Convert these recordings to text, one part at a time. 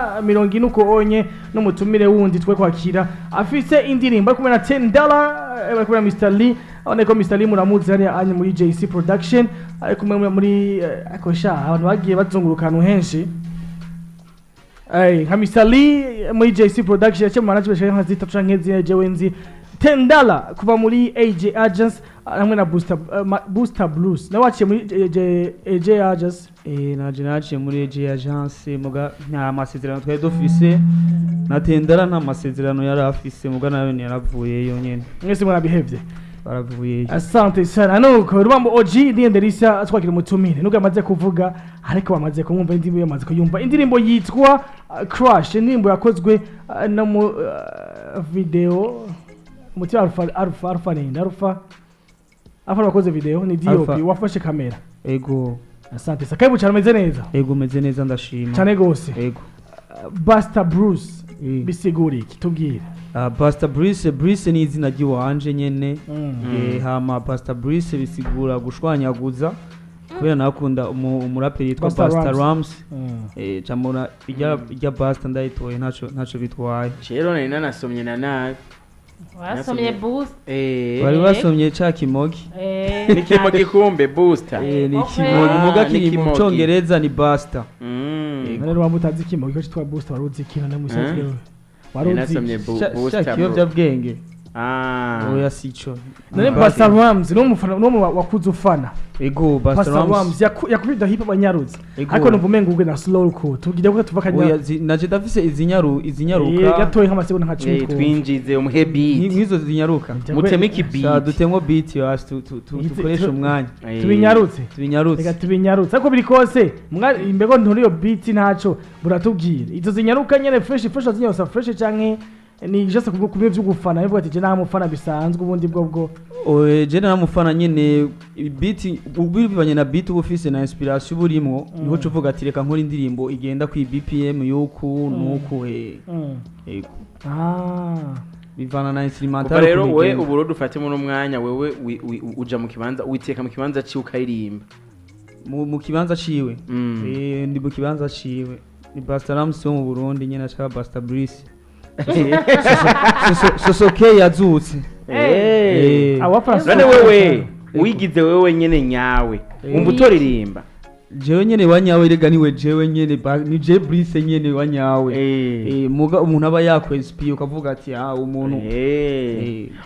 40 uko onye n'umutumire wundi twe kwakira afise indirimbo ari kumwe na $10, bari kumwe na Mr Lee. Abone ko Mr Lee muramuzi hariya anye muri JC Production, ari kumwe muri ariko sha abantu bagiye bazunguruka ahantu henshi. Ay, nka Mr Lee muri JC Production yaciye mu management nka zitatu canke zine jewe nzi. $10 kuva muri AJ Agents hamwe na Booster, Booster Blues nawe waciye muri AJ Agents. Naje naciye muri AJ Agence, muga nta masezerano twari dufise na Tendara, nta masezerano yari afise, muga nawe yaravuyeyo nyene. Mwese murabihevye. Baravuyeyo. Asante sana. Nuko Rubambo OG ndiyenderisa twakira umutumire nubwo amaze kuvuga, ariko bamaze kumwumva indirimbo, yamaze kuyumva. Indirimbo yitwa Crush, indirimbo yakozwe no mu video umuti Alpha Alpha Alpha ninde Alpha Alpha wakoze video ni DOP Alpha. Wafashe kamera. Ego. Asante sana, karibu cyane, umeze neza? Ego, meze neza, ndashima. Cyane gose. Ego. Buster Bruce bisigura iki? Tubwire. Pastor Bruce, Bruce ni izina ry'iwanje nyene. Hama Pastor Bruce bisigura gushwanyaguza, kubera nakunda umuraperi yitwa Busta Busta Rhymes. Rhymes. Camura irya Busta ndayitoye, ntaco bitwaye. Rero nari nanasomye na nabi. Wasomye boost. Bari basomye ca kimogi. Ni kimogi kumbe booster. Ni Okay. kimogi muga Ah, kiri ni mu kimogi. congereza ni Busta. None rero waba utazi ikimo ko cyitwa Booster, wari uzi ikintu na musanzwe wari Nari uzi? nasomye Ca booster bro. kiyovyabwenge. Ah. Oya, sico. None Busta Rhymes ni umufana, ni wakuze ufana? Ego, Busta Busta Rhymes. Rhymes yakubita hip hop anyarutse. Ego. Ariko numva umenga ubwe na slow ko tubwire ko tuva kanya. Oya, naje ndafise izinyaruka. Gatoye nk'amasegonda nka 10 twumva. Twinjize umuhe beat. Nk'izo zinyaruka. Muteme iki Sa beat. dutemwo beat yacu dukoreshe umwanya. Tubinyarutse. Tubinyarutse. Reka tubinyarutse, ariko biri kose imbego nturi iyo beat ntaco buratubwira. Izo zinyaruka nyene fresh fresh zinyaruka fresh, canke ni just kubwo kumwe vy'ugufana bivuga ati je nta mufana bisanzwe ubundi bwo? Oye, je namufana nyene. Beat ubivanye na beat uba ufise na inspiration uba urimwo, niho uca uvuga ati reka nkora indirimbo igenda ku BPM y'uku nuku. Ego. Bivana na instrumental Kuva rero ukuntu we igenda. ubu rero dufate muri umwanya wewe uja mu kibanza, witeka mu kibanza ciwe ukaririmba. Mu kibanza ciwe. Ndi mu kibanza ciwe, ni Busta Rhymes wo mu Burundi nyene ashaka Busta Bruce. Sosoke yazutse. Awafana. None wewe wigize wewe nyene nyawe, wumva utoririmba? Jewe nyene wa nyawe rega niwe jewe nyene ni je Bruce nyene wa nyawe. Muga umuntu aba yakwesipiye ukavuga ati ah umuntu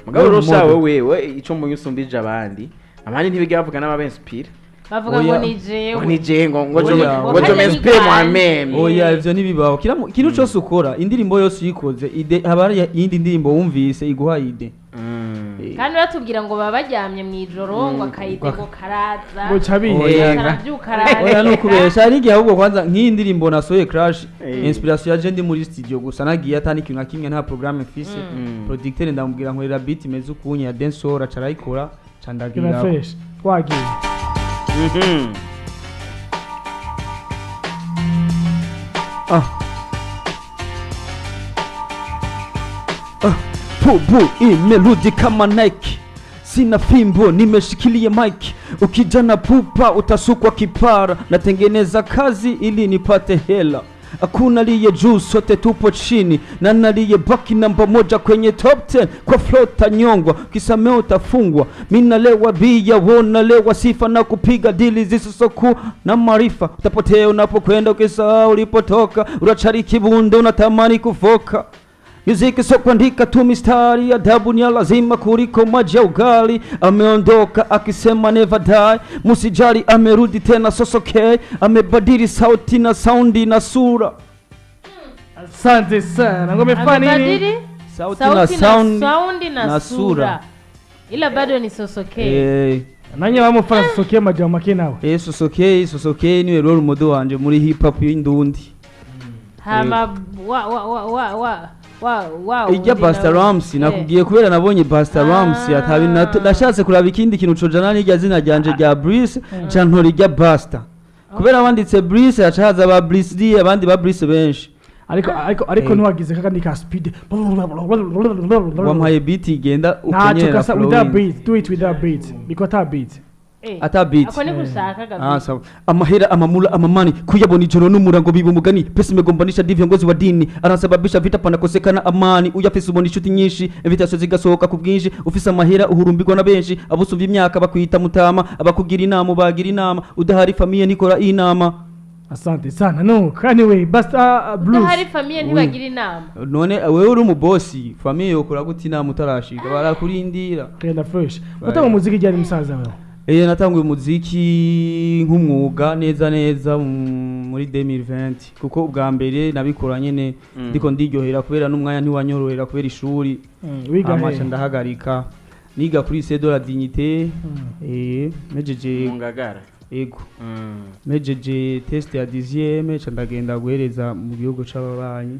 Mugabo role rero sha model. wewe ico mbonye usumbije abandi, abandi ntibiga bavuga n'ababenspire. Bavuga ngo Oya. ni jewe. Ngo ni je ngo je Oya. ngo je m'inspire moi-même. Oya, ivyo ntibibaho. Kintu cose ukora, indirimbo yose uyikoze idée, haba hari iyindi ndirimbo wumvise iguha idée. Kandi batubwira ngo baba baryamye mu ijoro ngo akayide ngo karaza. Ngo cabiye. Oya. Karabyuka araza. Oya, nukubesha. Hari igihe ahubwo kwanza nk'iyi ndirimbo nasohoye Crash, inspiration yaje ndi muri studio gusa, nagiye ata n'ikintu na kimwe, nta programme mfise. Producteur ndamubwira nkorera beat imeze ukunye ya dancehall, aca arayikora ca Kina ndagira. fresh twagiye. Ah. Ah, Pubu imerudi kama Nike, sina fimbo, nimeshikilia mic. Ukijana pupa utasukwa kipara, natengeneza kazi ili nipate hela. Hakuna aliye juu, sote tupo chini, na naliye baki namba moja kwenye top 10 kwa flow tanyongwa, kisameo utafungwa. Mi nalewa bia, wonalewa sifa na kupiga dili zisizokuwa na maarifa. Utapotea unapokwenda ukisahau ulipotoka, unachari kibunde unatamani kufoka. Muziki sio kuandika tu mistari, adabu ni ya lazima kuliko maji ya ugali. Ameondoka akisema never die, musijali amerudi tena sosoke, amebadili sauti na saundi na sura. Asante sana, ngome fani nini? Amebadili Sauti na sauti na sound saundi na na sura, sura. Ila bado ni sosoke. Nanye bamufana sosoke majambo make nawe. Sosoke, Sosoke niwe role model wanje muri hip hop y'indundi. Hama wa wa wa wa wa wa wa Ijya undi Busta nawe. Rhymes nakubwiye kubera nabonye Busta Rhymes atabi nashatse kuraba ikindi kintu cojana n'irya zina ryanje rya Bruce, ca ntora irya Busta kubera wanditse Bruce haca haza ba Bruce D, abandi ba Bruce benshi. Ariko ntiwagize kakandi ka speed. Wampaye beat igenda Ntacyo ukenyera kasa without flowing. beat, do it without beat, biko ata beat. Ata beat. Ako ni gushaka Ah, gabi. sawa. Amahera, amamula, amamani, kuyabona ijoro n'umurango biba umugani. Pesa imegombanisha di viongozi wa dini, anasababisha vita panakosekana amani. Uyafise ubona inshuti nyinshi, invitation zigasohoka ku bwinshi. Ufise amahera uhurumbirwa na benshi, abusumvye imyaka bakwita mutama, abakugira inama ubagira inama, udahari famille ntikora inama. Asante sana. No, anyway, Buster Blues. Udahari famille ntibagira inama. None wewe uri umubosi, famille yokora gute inama utarashika? Barakurindira. Kenda fresh. Utanga umuziki ryari musaza wewe? Natanguye umuziki nk'umwuga neza neza muri 2020, kuko ubwa mbere nabikora nyene ndiko ndiryohera, kubera n'umwanya ntiwanyorohera kubera ishuri. Wiga Amaca he? ndahagarika, niga kuri Lycée de la Dignité. Mejeje Mu Ngagara. Ego. Mejeje test ya 10e, ca ndagenda guhereza mu gihugu c'ababanyi.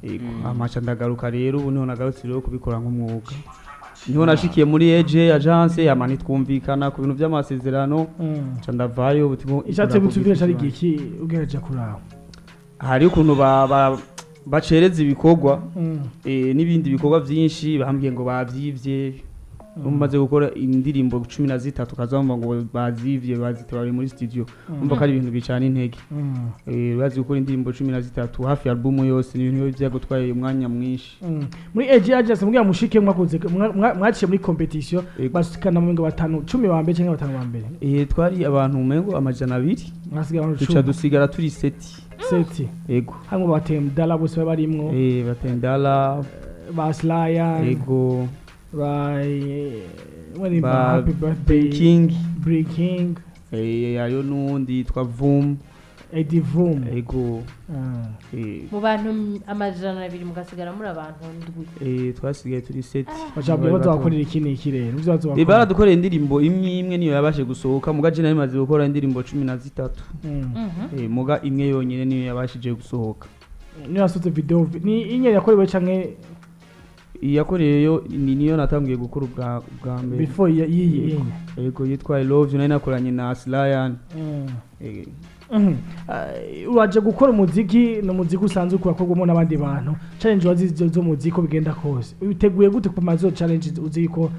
Ego. Amaca ndagaruka rero, ubu niho nagarutse rero kubikora nk'umwuga, niho nashikiye muri EJ agence, hama ntitwumvikana ku bintu vy'amasezerano, ca ndavayo. Ubu turimo Ishatse gutubwira cari igihe giki ugerageje kuraba? Hari ukuntu bacereza ibikorwa n'ibindi bikorwa byinshi, bambwiye ngo bavyivye. Umaze gukora indirimbo 13, ukazamva ngo bazivye, bazitwara muri studio, umva ko ari ibintu bicana intege. Urazi gukora indirimbo 13, hafi ya album yose, ni ibintu biba byagutwaye umwanya mwinshi. Muri AG Agents mugira mushike, mwakoze mwaciye muri competition? Yego. Bashikana mu ngo batanu, 10 ba mbere cyangwa batanu ba mbere? Twari abantu umengo 200. Mwasigaye abantu Duca 10? dusigara turi sept. Sept. Ego. Hamwe batendala bose baba barimwo? Batendala. Ba Slaya? Ego. Ba wari ba Happy Birthday King. Breaking. Hariyo n'uwundi yitwa Vum. Eddie Vroom. Ego. Mu bantu 200 mugasigara muri abantu ndwi? Twasigaye turi sept. Bacabwiye bazabakorera iki n'iki rero ivyo bazobakora? Baradukoreye indirimbo imwe imwe, niyo yabashe gusohoka. Muga je nari maze gukora indirimbo 13. Muga imwe yonyine niyo yabashije gusohoka. Niyo yasohotse video ni inye yakorewe canke? Iyakoreyeyo ni niyo natangiye gukora ubwa mbere. Before yiyi inye? Ego, yitwa I Love You, nari nakoranye na Slayan. Uraje gukora umuziki, ni umuziki usanzwe urakorwamo n'abandi bantu. Challenge wazi zo muziki uko bigenda kose, witeguye gute kupama zo challenge, uzi ko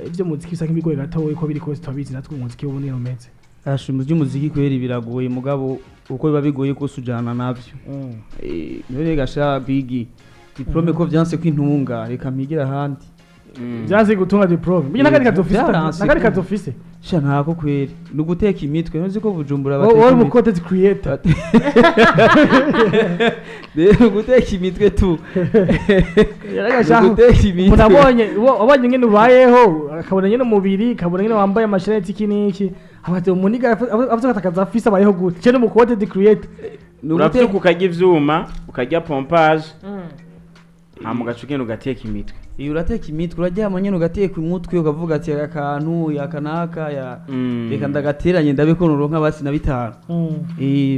ivyo muziki bisa nk'ibigoye gatoya, uko biri kose turabizi natwe umuziki w'ubu niyo umeze? Asha, umuziki kweri biragoye, mugabo uko biba bigoye kose ujana navyo. None gasha bigi diplôme ko vyanse kwintunga, reka mpigira ahandi. Vyanse gutunga diplôme mbye nakandi kazi ufise? Vyaranse. Nakandi kazi ufise? Sha, ntako kweri, ni uguteka imitwe. Ntuzi ko Bujumbura Wowe bateka uri mu imitwe? content creator. Rero guteka imitwe tu. Yaragashaho. Guteka imitwe. Umuntu abonye abonye nyene ubayeho, akabona nyene umubiri, akabona nyene wambaye amasheneti, iki n'iki, abati umuniga avuze ko atakaza afise, abayeho gute? Ce no mu content creator. Ni Uravyuka, uguteka. ukarya ivyuma, ukarya pompage, hama ugaca ugenda ugateka imitwe. Iyo urateka imitwe, uraryama nyene ugateka umutwe, ukavuga ati aka kantu yaka naka ya reka ndagateranye ndabe ko noronka basi na bitanu.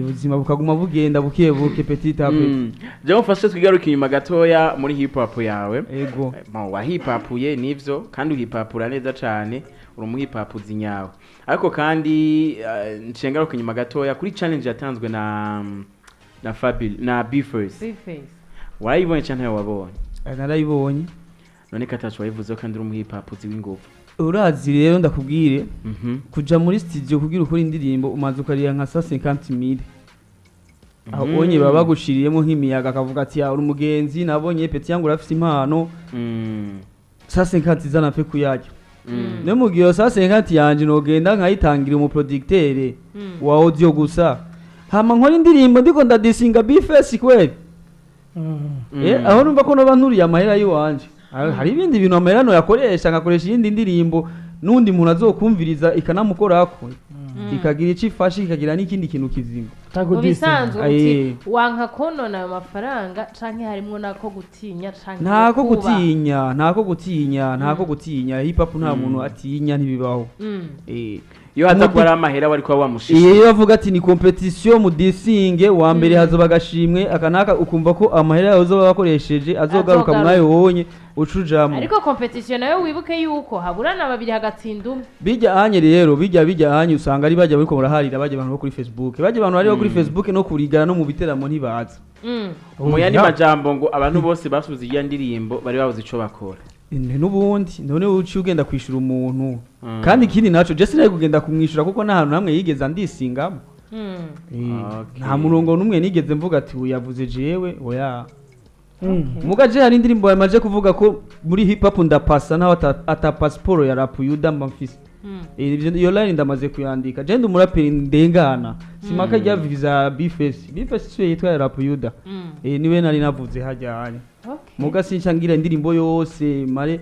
Ubuzima bukaguma bugenda buke buke, petit à petit. Jewe mfashe twigaruke inyuma gatoya muri hip hop yawe. Ego. Mo wa hip hopuye nivyo, kandi uhipapura neza cane, uri umu hip hop uzi nyawe. Ariko kandi ncengaruka inyuma gatoya kuri challenge yatanzwe na Fabil na B-Face. B-Face. Warayibonye canke ntayo wabonye? Narayibonye. None katacu wayivuzeho kandi uri umu hip hop uzi w'inguvu? Urazi rero, ndakubwire, kuja muri studio kugira ukora indirimbo umaze ukarira nka 150 000 aho. Onye baba bagushiriyemo nk'imiyaga, akavuga ati ya uri umugenzi, nabonye petit yangu urafise impano, 150 zana mfe kuyarya. No mu gihe 150 yanje nogenda nkayitangira umuproducteur wa audio gusa, hama nkora indirimbo ndiko ndadisinga B-Face kweli. Aho numva ko noba nturiye amahera y'iwanje. Hari ibindi bintu amahera noyakoresha, nkakoresha iyindi ndirimbo n'undi muntu azokumviriza ikanamukorako, ikagira ico ifashe, ikagira n'ikindi kintu kizima. Mu bisanzwe Aye. uti wanka konona ayo mafaranga, canke harimwo nako gutinya canke Ntako kuba? gutinya, ntako gutinya, ntako gutinya. Hip hop nta muntu atinya, ntibibaho. Iyo haza kuba ari amahera wari kuba wamushishe. Iyo bavuga ati ni competition mu disinge wa mbere hazoba agashimwe akanaka, ukumva ko amahera yawe uzoba wakoresheje azogaruka. Azogaruka. Mwayo wonye ucujamo. Ariko competition nayo wibuke yuko haburana babiri hagatsinda umwe. Bijya anye rero, bijya anye usanga ari bajya bariko baraharira, bajya abantu bo kuri Facebook, bajya abantu bari bo kuri Facebook no kurigana no mu biteramo ntibaza. Mu yandi majambo, ngo abantu bose basubiza iya ndirimbo bari babuze ico bakora. N'ubundi none uciye ugenda kwishura umuntu. Mm. Kandi ikindi naco, je sinari kugenda kumwishura kuko nta hantu hamwe yigeze andisingamo. Okay. Nta murongo n'umwe nigeze mvuga ati uyu yavuze jewe, oya. Muga je hari indirimbo yamaze kuvuga ko muri hip hop ndapasa naho ata passport ya rap yuda mba mfise. Iyo line ndamaze kuyandika. Je ndi umuraperi ndengana, simaka rya visa. Bface, Bface siyo yitwa ya rap yuda. Niwe nari navuze hajyanye. Muga sinca ngira indirimbo yose mare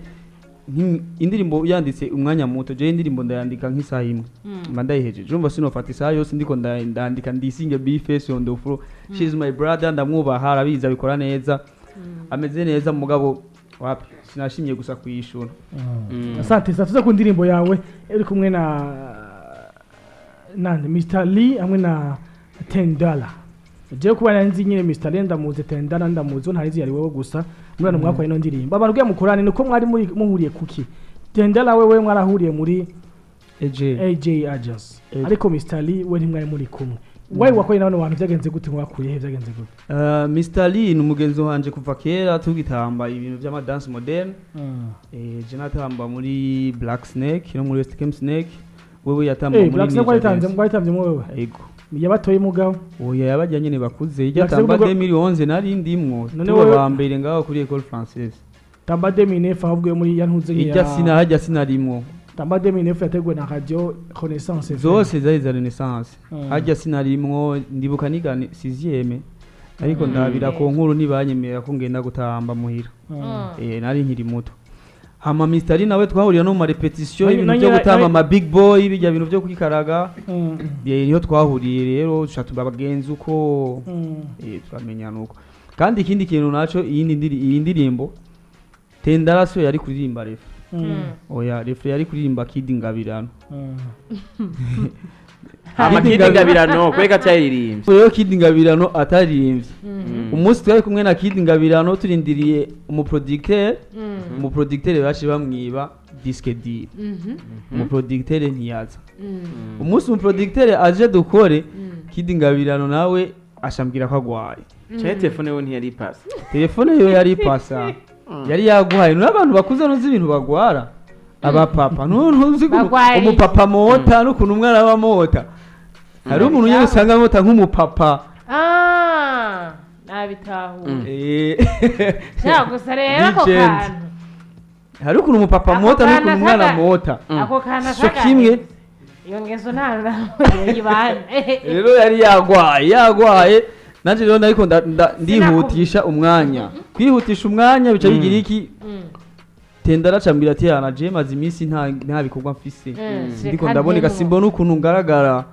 indirimbo yanditse umwanya muto. Je indirimbo ndayandika nk'isaha imwe, mba ndayihejeje. Urumva sinofata isaha yose ndiko ndandika ndisinge Bface on the floor. She's my brother, ndamwubaha, arabizi, abikora neza, ameze neza, mugabo wapi, sinashimye gusa kuyishura. Asante. Sasa tuze ku ndirimbo yawe uri kumwe na nande, Mr Lee hamwe na $10. Jewe kuba nzi nyine Mr Lee ndamuzi, $10 ndamuzi, ntari yari wewe gusa muri hano mwakoye ino ndirimbo. Abantu bwiye mukorane nuko mwari muri muhuriye kuki? $10 wewe mwarahuriye muri AJ. AJ Agency, ariko Mr Lee we ntimwari muri kumwe. Wayi wakoye n'abano bantu byagenze gute? Mwakuye he? Byagenze gute? Mr Lee ni umugenzi wanje kuva kera tugitamba ibintu by'amadanse moderne. Je natamba muri Black Snake no muri West Camp Snake, wewe yatamba muri Black Snake. Ninja Waritanze? Dance. Mwaritanze wewe? Ego. Yabatoye mugabo? Oya, yabajya nyene bakuze ijya Black Snake tamba 2011 nari ndimwo. None tuba wewe- ba mbere ngaho kuri École Française. Tamba 2009 ahubwo yo muri yantuze. Ijya sina hajya sinarimwo. Tamba 2009 yateguwe na Radio Renaissance FM. Zose zari za Renaissance. Hajya sinarimwo, ndibuka niga 6e, ariko ndabira ku nkuru ntibanyemerera ko ngenda gutamba muhira. Nari nkiri muto. Hama Mr. Lee nawe twahuriye no mu marepetition y'ibintu byo gutamba ama big boy, bijya bintu byo kwikaraga. Niho twahuriye rero, duca tuba abagenzi uko. Turamenyana uko. Kandi ikindi kintu naco, iyi ndirimbo Tendara siyo yari kuririmba refrain. Oya, refrain yari kuririmba Kid Ngabirano. Hama Kid Kid Ngabirano kweka atayiririmbye? Rero Kid Ngabirano ataririmbye, umunsi twari kumwe na Kid Ngabirano turindiriye umuproducteur, umuproducteur baje bamwiba disque dur, umuproducteur ntiyaza. Umunsi umuproducteur aje dukore, Kid Ngabirano nawe ashambwira ko agwaye. Cyane telefone we ntiyari pasi. Telefone yo yari pasa, yari yaguhaye. N'abantu bakuze ntuzi ibintu bagwara, abapapa ntuzi ukuntu Bagwara iki? umupapa mota n'ukuntu umwana aba mota. Hari umuntu nyine usanga mota nk'umupapa. Ah, nabitahuye. Sha gusa rero ako Legend. kantu Hari ukuntu umupapa Ako mota kana n'ukuntu umwana mota. Ako kantu So kimwe. Iyo ngeso nta yibana. Rero yari yagwaye, yagwaye, nanjye rero nariko ndihutisha umwanya, kwihutisha umwanya bica bigira iki. Tendara acambwira ati yana je maze iminsi nta bikorwa mfise, ndiko ndaboneka, simbona ukuntu ngaragara.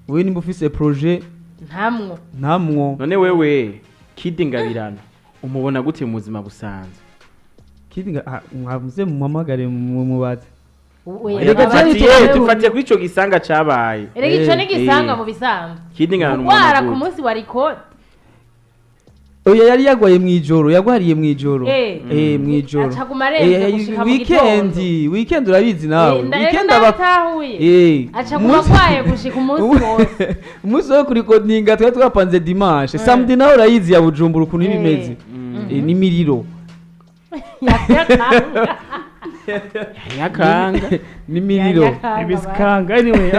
Wewe nimba ufise projet Ntamwo. Ntamwo. None wewe Kid Ngabirano umubona gute mu buzima busanzwe? Kid mwavuze mumamagare mumubaze. Erega Dufatiye kuri ico gisanga cabaye. Erega ico ni gisanga Eh. mu bisanzwe. Kid Ngabirano Kurwara umubona ku gute? munsi wa record. Oya, yari yagwaye mwijoro, yagwariye mwijoro. Mwijoro. Acaguma aremvye gushika mu Weekend, gitondo. weekend urabizi nawe. Weekend ndabitahuye. Acaguma agwaye gushika umunsi wose. Umunsi wo kurikodinga twari twapanze dimanche, samedi nawe urayizi ya Bujumbura ukuntu iba imeze. N'imiriro. Yakanga. Nyakanga. N'imiriro. Yakanga. Ibisikanga anyway.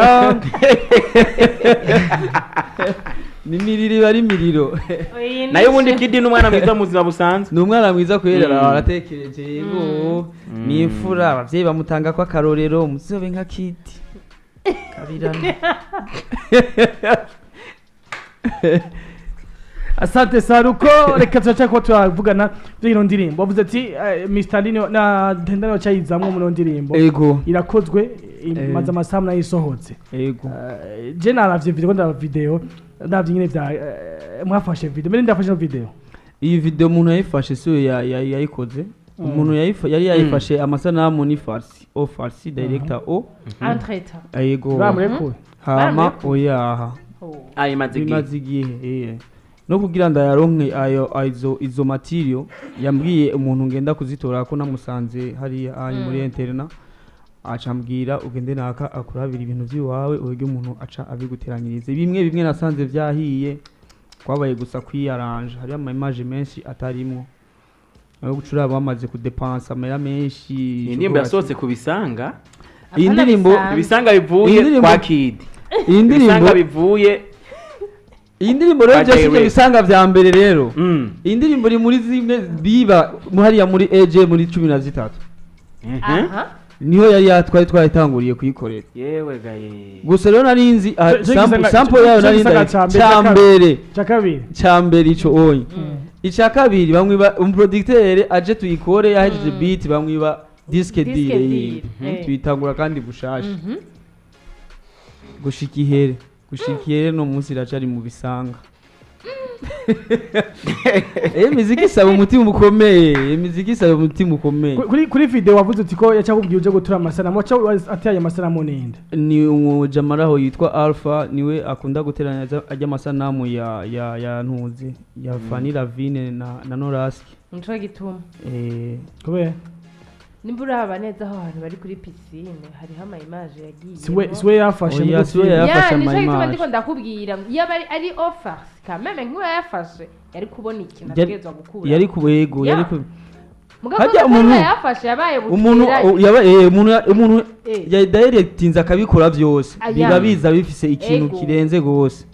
N'imiriro, iba ari imiriro. Iyi ni Nayo ubundi Kid ni umwana mwiza mu buzima busanzwe. Ni umwana mwiza kubera aratekereje, yego, ni imfura, abavyeyi bamutanga ko akarorero, muzobe nka Kidi Kabirano. Asante Saruko. Reka turaca kuba turavugana by'ino ndirimbo. Wavuze ati Mr Lino na Tendana cyayizamwo muri ndirimbo. Ego. Irakozwe, imaze amasaha nayo isohotse. Ego. Je naravye video, ndaba video, ndavye nyine vya mwafashe video mbere, ndafashe no video. Iyi video umuntu yayifashe siyo yayikoze. Umuntu yari yayifashe amasanamu ni Farsi o Farsi director o Entreta. Ego. Bamurekuye? Hama Baramurekuye. oyaha. Ah, imaze igihe. Bimaze igihe. No kugira ndayaronke ayo izo material, yambwiye umuntu ngenda kuzitora ko namusanze hariya ari muri interna, aca ambwira ugende naka akurabira ibintu by'iwawe, uburyo umuntu aca abiguteranyirize. Bimwe bimwe nasanze vyahiye, kwabaye gusa kwiyaranja, hariyo ama image menshi atarimwo. Aho gucura bamaze kudepansa amahera menshi. Iyi ndirimbo yasohotse ku bisanga. Iyi Apana ndirimbo bisanzwe. Ibisanga bivuye kwa Kid. Iyi ndirimbo Ibisanga bivuye iyi ndirimbo rero Kwa byose ibyo Direct. bisanga vya mbere rero. Iyi ndirimbo iri muri zimwe biba hariya muri AJ muri 13. Aha. Niho yari yatwari twayitanguriye kuyikorera. Yewe gaye. Gusa rero nari nzi Cyo sample yayo cyo nari gisanga ndayi ca mbere, ca mbere. Cya kabiri. Ca mbere ico onye. Ica kabiri bamwiba umuproducteur aje tuyikore yahejeje beat, bamwiba disque Disque dire dire, yindi. Tuyitangura kandi bushasha. Gushika ihere no munsi iracari mu bisanga. Imiziki isaba umutima ukomeye, imiziki isaba umutima ukomeye. Kuri video wavuze uti ko yacakubwiye uje gutura amasanamu, waca ateye amasanamu ninde? Ni umujamaraho yitwa Alpha, niwe akunda guteranya ajya amasanamu ya ntuzi ya Fanny Lavine na Noraski. Nico gituma. Kubera Nimba uraba neza aho hantu bari kuri piscine hariho ama image yagiye. siwe yafashe Oya, mu siwe gutsinda. yafashe Ya, ama nico gituma image. ndiko ndakubwira iyo ari offers kameme nk'uwo yafashe yari kubona ikintu ategerezwa gukura. Yari ku yego yari ku Mugabo Harya ko yafashe yabaye umuntu butwira. yaba umuntu ya directinze akabikora byose Aya. biba biza bifise ikintu Ego. kirenze gose.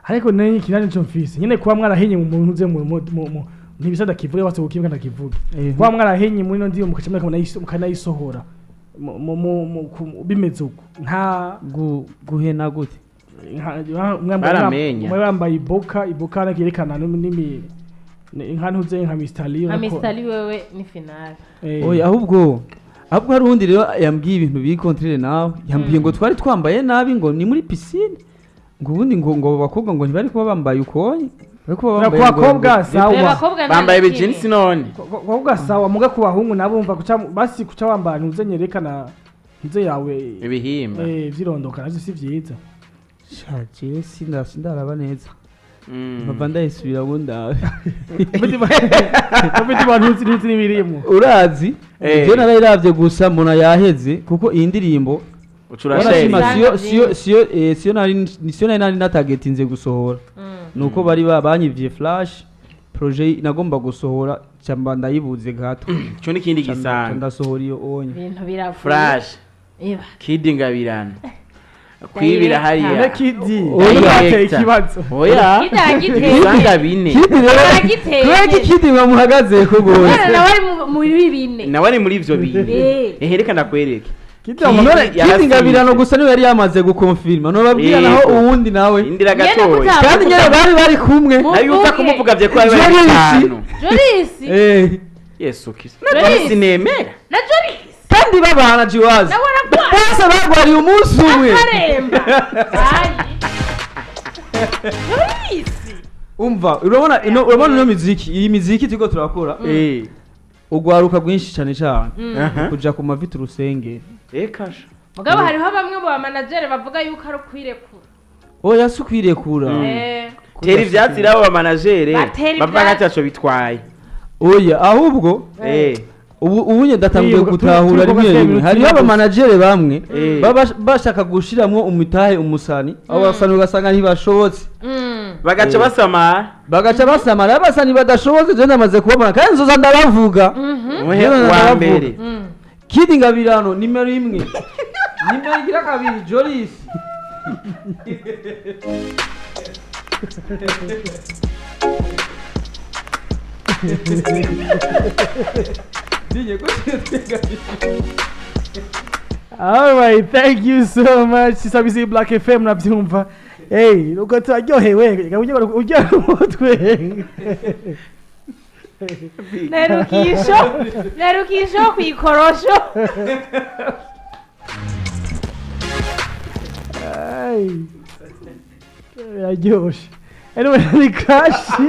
Ariko nari ikinani cyo mfise nyine kuba mwarahenye mu muntu uze mu ntibisa ndakivuge wase gukibwa ndakivuge. Kuba mwarahenye muri no ndiyo mukaca mukanayisohora bimeze uko nta Guhena gute? Baramenya. Mwe bambaye iboka yerekana n'imi nka ntuze nka Mr. Lee. Nka Mr. Lee wewe ni finale. Oya, ahubwo hari uwundi rero yambwiye ibintu biri contraire nawe, yambwiye ngo twari twambaye nabi, ngo ni muri piscine, ngo ubundi ngo abo bakobwa ngo ntibari kuba bambaye ukonye, bari kuba Ku bambaye bakobwa sawa. Abakobwa nta Bambaye na kimwe. ibijinsi none. Bakobwa sawa, muga ku bahungu nabo umva kuca basi kuca wambara ntuze nyerekana ntuze yawe. Ibihimba. Vyirondoka navyo si vyiza. Sha, jewe sindaraba neza. Mpava ndayisubira ngo ndabe. Ufite abantu ntuzi n'ibirimo. Urazi jewe narayiravye gusa mbona yaheze kuko iyi ndirimbo Ucurasheri. warashima Ibisanga siyo byinshi. siyo nari natagetinze gusohora. Nuko bari banyivye flash projet nagomba gusohora camba ndayibuze gato. Cyo n'ikindi Ca gisanga. ndasohora iyo onye. Ibintu biravuye. Flash. Eba. Kid Ngabirano kwibira hariya. Ne kidi Oya. ateye ikibazo. Oya. Kid aragiteye. Ibisanga bine. Kidi rero Aragiteye. kubera ko Kidi bamuhagaze ko Kubera gose. nawe ari muri bine. Nawe ari muri ivyo bine. Ehe, reka ndakwereke. Kidi None Kidi yarasinze. Ngabirano gusa niwe yari yamaze gukonfirma nobabwira naho Yego. uwundi nawe Indira Nyene gatoya. kutaba- kandi nyene bari kumwe. Nayo uza Muvuge. kumuvuga vye ko ari bari Jolis. bitanu. Jolis. Yesu Kristo. Jolis. Sinemera. Na Jolis. Kandi babana jiwazi Nawe aragwara. bose barwariye umunsi umwe. Akaremba. Ayi. Jolis. Umva, urabona ino miziki, iyi miziki turiko turakora, ugwaruka rwinshi cane cane kuja ku mavi turusenge. Ekasha. Mugabo hariho bamwe mu bamanagere bavuga yuko ari ukwirekura. Oya, si ukwirekura. Tera ivyatsi rabo bamanajere. Batera Bavuga ivyatsi. ati aco bitwaye. Oya, ahubwo ubu ndatangiye gutahura turibuka rimwe se rimwe ibintu hariho turibuka. abamanagere bamwe baba bashaka gushiramwo umutahe umusani, abo basani ugasanga ntibashobotse. Bagaca basamara. Bagaca basamara abasani badashobotse. Je ndamaze kubabona kandi nzoza ndabavuga. Umuhe Jewe wa ndabavuga. mbere. Kidi Ngabirano nimero 1, nimero igira kabiri Jolis. Dinye, Alright, thank you so much. Sabisi Black FM navyumva. Hey, uko turaryohewe, reka ujya umutwe. Nerukisho. Nerukisho kwikorosho. Ay. Biraryoshe. Anyway, ni Crash.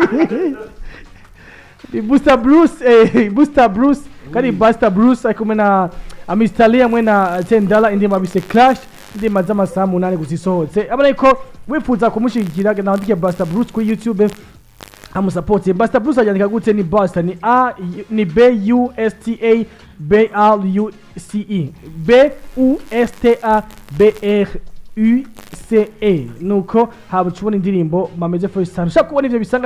Ni Buster Bruce, Buster Bruce, kandi Buster Bruce ari kumwe na Mr. Lee hamwe na Tendala, indirimbo bise Crash, indirimbo z'amasaha 8 gusa isohotse. Abona ko wifuza kumushigikira genda wandike Buster Bruce kuri YouTube amusapote. Buster Bruce ajyandika gute? Ni Buster ni A ni B U S T A B R U C E B U S T A B R U C E, nuko haba ubona indirimbo bameze first time ushaka kubona ivyo bisanga.